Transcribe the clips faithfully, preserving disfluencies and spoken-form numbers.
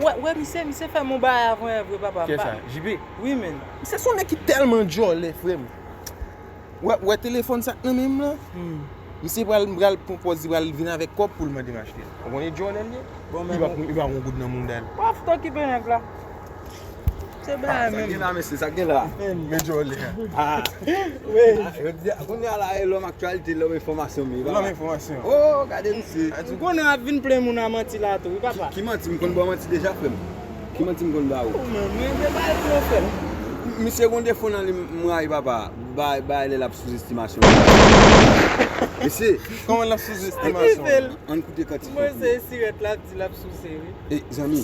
Wè, wè, misye, misye fè m yon bagay avan yè vre, papa. Kiyès sa? J P? Wi, men. Misye se yon nèg ki tèlman djòlè, frè m. Wè, wè telefòn sa k nan men m lan? Hmm. Misye pral, pral pran pòz li pral vin avèk kòb pou l mande m achte. Ou konnen djòlè l ye? Bon, men li pa, li pa yon goud nan mouda l. W ap foutan ki pè nèg la. Se bagay menm. Sa gen la, mesye, sa gen la. Men djòlè. Ah. Wi. Jodi a, kounye a la, e lòm aktyalite, lòm enfòmasyon, men. Lòm enfòmasyon. Oh, gade misye. M konnen w ap vin plen moun a manti la tou, wi, papa. Ki, ki manti? M konn ba w manti deja, frè m. Ki manti m konn ba ou? Ou menm, men se pa l non, frè m. Misye gon defo nan li, m rayi, papa. Bay, bay, lè l ap souzestimasyon. Mesye. Kòman l ap souzestimasyon? Ann koute kantik. Mwen se sirèt l ap di l ap souse, wi. E, zanmi.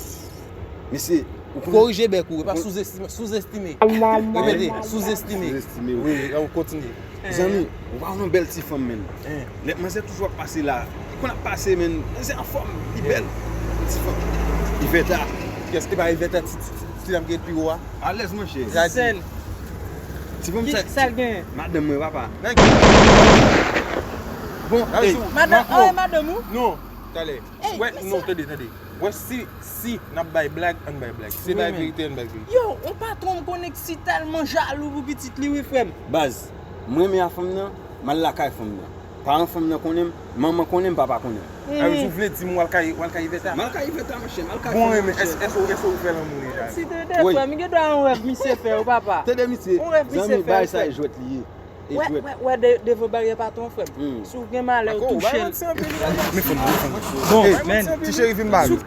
Mesye, ou konnen. Korije bèk ou, e pa souzestime, souzestime. Repete, souzestime. Souzestime, wi. Wi, wi, kontinye. Zanmi, ou pa wè yon bèl ti fanm, menn. Lè manzè toujou ap pase la, li konn ap pase, menn. Manzè anfòm, li bèl. Ti fanm. Ivèta. Kiyès ki pa Ivèta, ti, ti, ti, ti dam ki pi wo a? Alèz, monchè. Sèl. Ti fanm sa. Sa l genyen? Madanm mwen, papa. Nèg. Bon, madanm, oh, e madanm ou? Non, talè. Wè, non, tande, tande. Wè, si, si n ap bay blag, ann bay blag. Si se bay verite, ann bay verite. Yo, yon patwon m konnen ki si tèlman jalou pou pitit li, wi, frè m. Baz, mwen renmen a fanm nan, m al lakay fanm nan. Paran fanm nan konnen m, manman konnen m, papa konnen m. A, si w vle di m, w al kay, w al kay Ivèta? M al kay Ivèta, monchè, m al kay fanm nan, monchè. Bon, men, èske, èske, èske ou fè lanmou deja? Si te de frè m, gen dwa yon rèv misye fè, wi, papa. Tande misye, zanmi, bay sa e jwèt li ye. Wè, wè, wè, de, devan baryè patwon, frè m. Si w gen malè, w touche l. Men fanm, men fanm. Bon, men ti cheri, vin ba nou.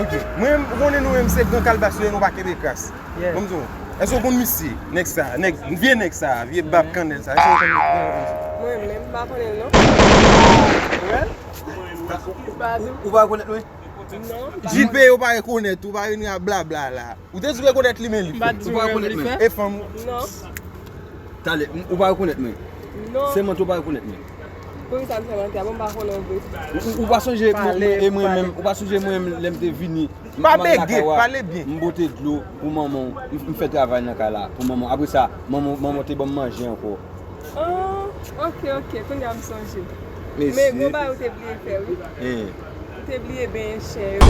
Ok. Mwen, ou konnen nou menm se gran kalbas nou ye, nou pa kenbe kras. Bon, m di w, èske w konn misye, nèg sa, nèg, vye nèg sa, vye bab kannèl sa? Èske w konn misye? Mwen menm, m pa konnen l, non. Ou pa rekonèt mwen? Non. J P, ou pa rekonèt, ou pa vin ak blabla la. Ou te di w rekonèt li, men li fou. Ou pa rekonèt mwen? E fanm. Non. Talè, m, ou pa rekonèt mwen? Non. Sèmante ou pa rekonèt mwen? Poukisa m sèmante a? Bon, m pa konnen w vre. Ou, ou, ou pa sonje mwen, mwen, e mwen menm, ou pa sonje mwen menm lè m te vini? Pa bege, pale byen. M pote dlo pou manman w, m, m fè travay nan kay la pou manman w. Apre sa, manman, manman w te ban m manje ankò. Oh, ok, ok, kounye a m sonje. Men gon bagay ou te bliye fè, wi. Ou te bliye benyen chen yo.